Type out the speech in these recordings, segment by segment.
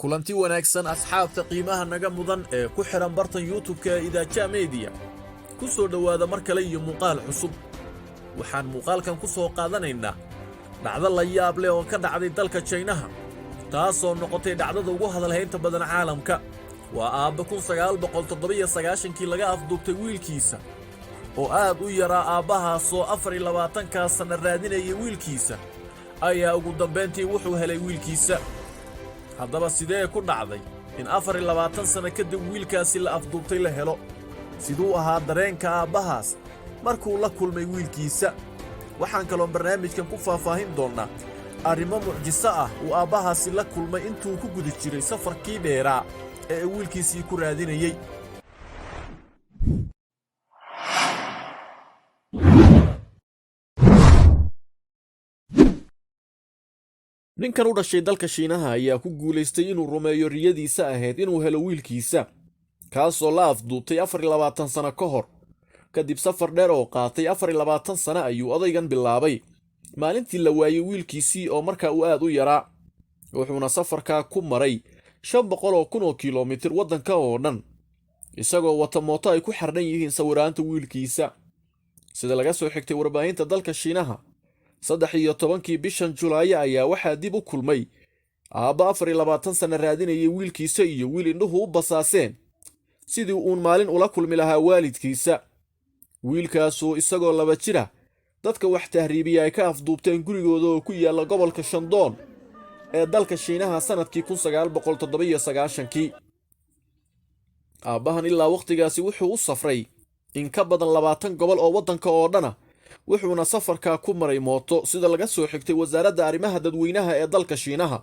Kulanti wanaagsan, asxaabta qiimaha naga mudan ee ku xidhan bartan YouTube-ka ee Idaaja Media. Ku soo dhowaada mar kale iyo muuqaal cusub. Waxaan muuqaalkan ku soo qaadanaynaa dhacdo la yaab leh oo ka dhacday dalka Jaynaha, taasoo noqotay dhacdada ugu hadalhaynta badan caalamka. Waa aabbe 1997-kii laga afduubtay wiilkiisa oo aad u yaraa. Aabbahaasoo 24-kaa sanna raadinayay wiilkiisa ayaa ugu dambayntii wuxuu helay wiilkiisa. Haddaba, sidee ku dhacday in 24 sanno kadib wiilkaasi la afduubtay la helo? Siduu ahaa dareenka aabbahaas markuu la kulmay wiilkiisa? Waxaan kaloon barnaamijkan ku faahfaahin doonnaa arrimo mucjiso ah uu aabbahaasi la kulmay intuu ku guda jiray safarkii dheeraa ee wiilkiisii ku raadinayey. Ninkan u dhashay dalka Shiinaha ayaa ku guulaystay inuu rumeeyo riyadiisa ahayd inuu helo wiilkiisa, kaasoo la afduubtay 24 sano ka hor. Kadib safar dheer oo qaatay 24 sano ayuu odaygan bilaabay maalintii la waayey wiilkiisii oo markaa uu aad u yaraa, wuxuuna safarkaa ku maray 500,000 oo kilomitir waddanka oo dhan, isagoo wata mooto ay ku xardhan yihiin sawiraanta wiilkiisa. Sida laga soo xigtay warbaahinta dalka Shiinaha, 13-kii bishan Julaayo ayaa waxaa dib u kulmay aabba 24 sano raadinayay wiilkiisa iyo wiil indhuhu u basaaseen sidii uun maalin ula kulmi lahaa waalidkiisa. Wiilkaasoo isagoo 2 jira dadka wax tahriibiya ay ka afduubteen gurigooda oo ku yaalla gobolka Shandoon ee dalka Shiinaha sannadkii 1997-kii. Aabbahan ilaa wakhtigaasi wuxuu u safray in ka badan 20 gobol oo waddanka oo dhana, wuxuuna safarkaa ku maray mooto, sida laga soo xigtay wasaaradda arrimaha dadweynaha ee dalka Shiinaha.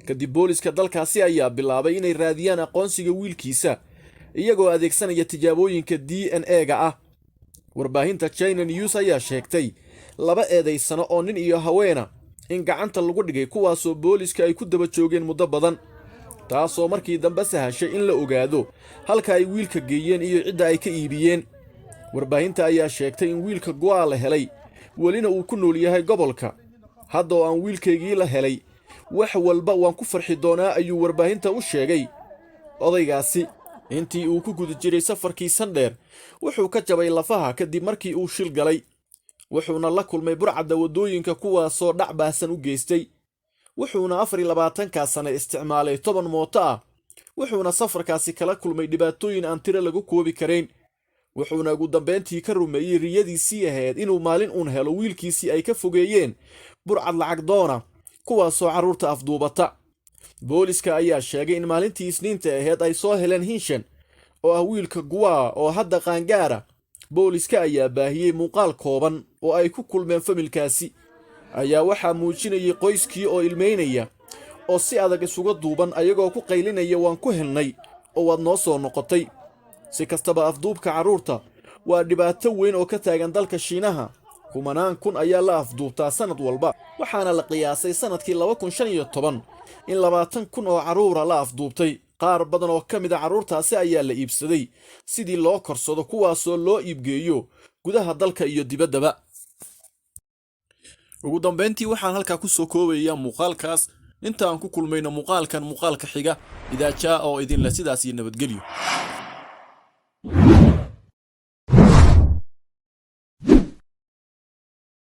Kadib booliska dalkaasi ayaa bilaabay inay raadiyaan aqoonsiga wiilkiisa, iyagoo adeegsanaya tijaabooyinka DNA-ga ah. Warbaahinta China News ayaa sheegtay laba eedaysano oo nin iyo haweena in gacanta lagu dhigay, kuwaasoo booliska ay ku daba joogeen muddo badan, taasoo markii dambe sahashay in la ogaado halka ay wiilka geeyeen iyo cidda ay ka iibiyeen. Warbaahinta ayaa sheegtay in wiilka Go'a la helay, welina uu ku nool yahay gobolka. "Hadda oo aan wiilkaygii la helay, wax walba waan ku farxi doonaa," ayuu warbaahinta u sheegay odaygaasi. Intii uu ku guda jiray safarkii sandheer, wuxuu ka jabay lafaha kadib markii uu shil galay, wuxuuna la kulmay burcadda waddooyinka, kuwaasoo dhac baahsan u geystay. Wuxuuna 24-kaa sane isticmaalay 10 mooto ah, wuxuuna safarkaasi kala kulmay dhibaatooyin aan tiro lagu koobi karayn. Wuxuuna ugu dambayntii ka rumeeyey riyadiisii ahayd inuu maalin uun helo wiilkiisii ay ka fogeeyeen burcad lacag doona, kuwaasoo carruurta afduubata. Booliska ayaa sheegay in maalintii Isniinta ahayd ay soo heleen Hinshan oo ah wiilka Guwaa oo hadda qaangaara. Booliska ayaa baahiyey muuqaal kooban oo ay ku kulmeen familkaasi, ayaa waxaa muujinayay qoyskii oo ilmeynaya oo si adag isuga duuban, ayagoo ku qaylinaya, "Waan ku helnay oo waad noo soo noqotay." Si kastaba, afduubka carruurta waa dhibaato weyn oo ka taagan dalka Shiinaha. Kumanaan kun ayaa la afduubtaa sannad walba, waxaana la qiyaasay sannadkii 2015 in 20,000 oo carruura la afduubtay. Qaar badan oo ka mid a carruurtaasi ayaa la iibsaday sidii loo korsado, kuwaasoo loo iibgeeyo gudaha dalka iyo dibaddaba. Ugu dambayntii, waxaan halkaa ku soo koobayaa muuqaalkaas. Inta aan ku kulmayno muuqaalkan muuqaalka xiga, Idaajaa oo idinleh sidaas iyo nabadgelyo.